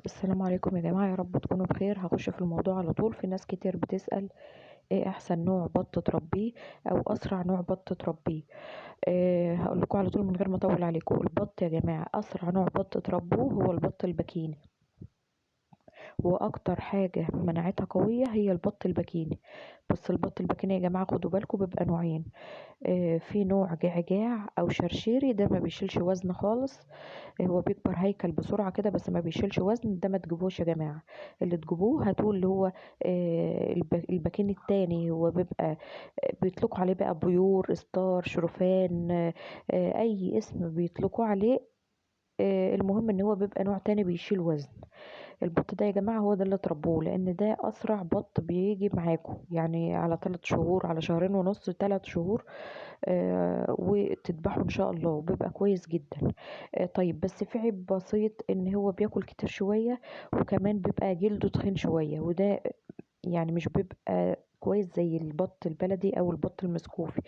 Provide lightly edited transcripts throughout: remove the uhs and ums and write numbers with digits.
السلام عليكم يا جماعة، يا رب تكونوا بخير. هخش في الموضوع على طول. في ناس كتير بتسأل ايه احسن نوع بط تربيه او اسرع نوع بط تربيه. هقول لكم على طول من غير ما اطول عليكم. البط يا جماعة اسرع نوع بط تربوه هو البط البكيني، واكتر حاجة مناعتها قوية هي البط البكيني. بس البط البكيني يا جماعة خدوا بالكم بيبقى نوعين، في نوع جعجاع او شرشيري، ده ما بيشيلش وزن خالص، هو بيكبر هيكل بسرعة كده بس ما بيشيلش وزن، ده ما تجيبوش يا جماعة. اللي تجيبوه هاتوه اللي هو البكيني التاني، هو بيبقى بيطلقوا عليه بقى pure star شرفان، اي اسم بيطلقوا عليه، المهم ان هو بيبقى نوع تاني بيشيل وزن. البط ده يا جماعة هو ده اللي تربوه، لان ده اسرع بط بيجي معاكم، يعني على 3 شهور، على شهرين ونص، 3 شهور، وتذبحه ان شاء الله وبيبقى كويس جدا. طيب بس في عيب بسيط ان هو بياكل كتير شوية، وكمان بيبقى جلده تخين شوية، وده يعني مش بيبقى كويس زي البط البلدي او البط المسكوفي.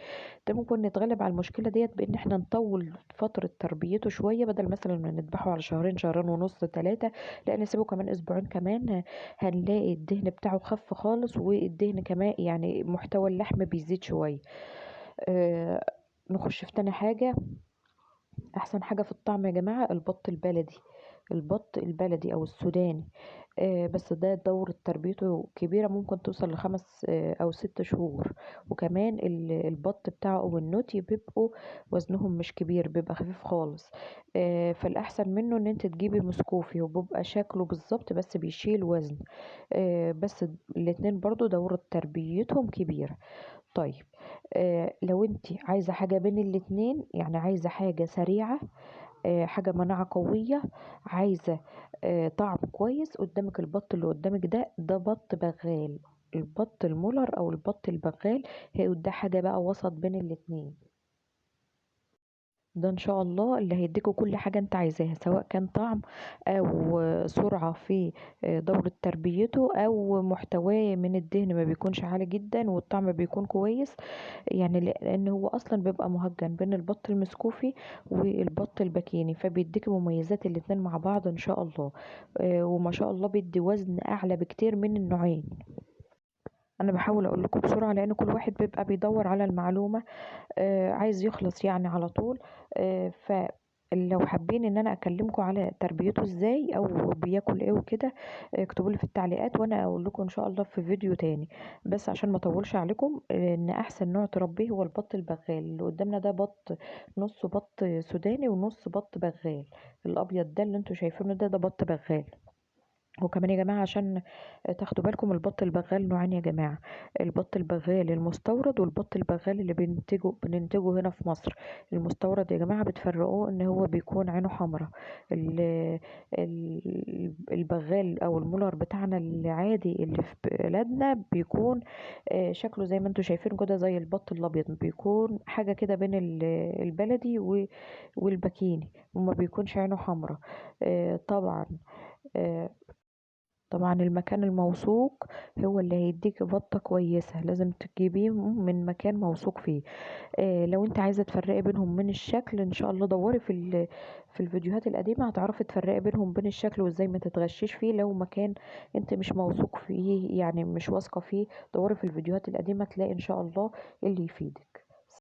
ده ممكن نتغلب على المشكلة ديت بان احنا نطول فترة تربيته شوية، بدل مثلا ما نذبحه على شهرين، شهرين ونص، 3، لا نسيبه كمان اسبوعين كمان، هنلاقي الدهن بتاعه خف خالص، والدهن كمان يعني محتوى اللحم بيزيد شوية. نخش في تاني حاجة. احسن حاجة في الطعم يا جماعة البط البلدي، البط البلدي او السوداني، بس ده دورة تربيته كبيرة، ممكن توصل ل5، أو 6 شهور. وكمان البط بتاعه أو النوتي بيبقوا وزنهم مش كبير، بيبقى خفيف خالص، فالأحسن منه إن انت تجيبي مسكوفي، وبيبقى شكله بالظبط بس بيشيل وزن، بس الاتنين برضو دورة تربيتهم كبيرة. طيب، لو انت عايزة حاجة بين الاتنين، يعني عايزة حاجة سريعة، حاجة مناعة قوية، عايزة، طعم كويس، قدامك البط اللي قدامك ده، ده بط بغال، البط المولر او البط البغال، هي ده حاجة بقى وسط بين الاتنين. ده ان شاء الله اللي هيديكوا كل حاجة انت عايزاها، سواء كان طعم او سرعة في دورة تربيته، او محتواه من الدهن ما بيكونش عالي جدا، والطعم بيكون كويس، لان هو اصلا بيبقى مهجن بين البط المسكوفي والبط البكيني، فبيديك مميزات الاتنين مع بعض ان شاء الله. وما شاء الله بيدي وزن اعلى بكتير من النوعين. انا بحاول اقول لكم بسرعة لان كل واحد بيبقى بيدور على المعلومة، عايز يخلص على طول. فلو حابين ان انا اكلمكم على تربيته ازاي او بياكل ايه وكده، اكتبوا لي في التعليقات وانا اقول لكم ان شاء الله في فيديو تاني. بس عشان ما اطولش عليكم، ان احسن نوع تربيه هو البط البغال. اللي قدامنا ده بط نص بط سوداني ونص بط بغال، الابيض ده اللي انتوا شايفينه ده بط بغال. وكمان يا جماعة عشان تاخدوا بالكم، البط البغال نوعين يا جماعة، البط البغال المستورد والبط البغال اللي بننتجه هنا في مصر. المستورد يا جماعة بتفرقوه ان هو بيكون عينه حمراء، البغال او المولر بتاعنا العادي اللي في بلادنا بيكون، شكله زي ما انتوا شايفين كده زي البط الابيض، بيكون حاجة كده بين البلدي والبكيني، وما بيكونش عينه حمراء. طبعا المكان الموثوق هو اللي هيديك بطة كويسة، لازم تجيبيه من مكان موثوق فيه. لو انت عايزة تفرقي بينهم من الشكل ان شاء الله دوري في الفيديوهات القديمة، هتعرفي تفرقي بينهم بين الشكل وازاي ما تتغشيش فيه. لو مكان انت مش موثوق فيه، يعني مش واثقة فيه، دوري في الفيديوهات القديمة تلاقي ان شاء الله اللي يفيدك.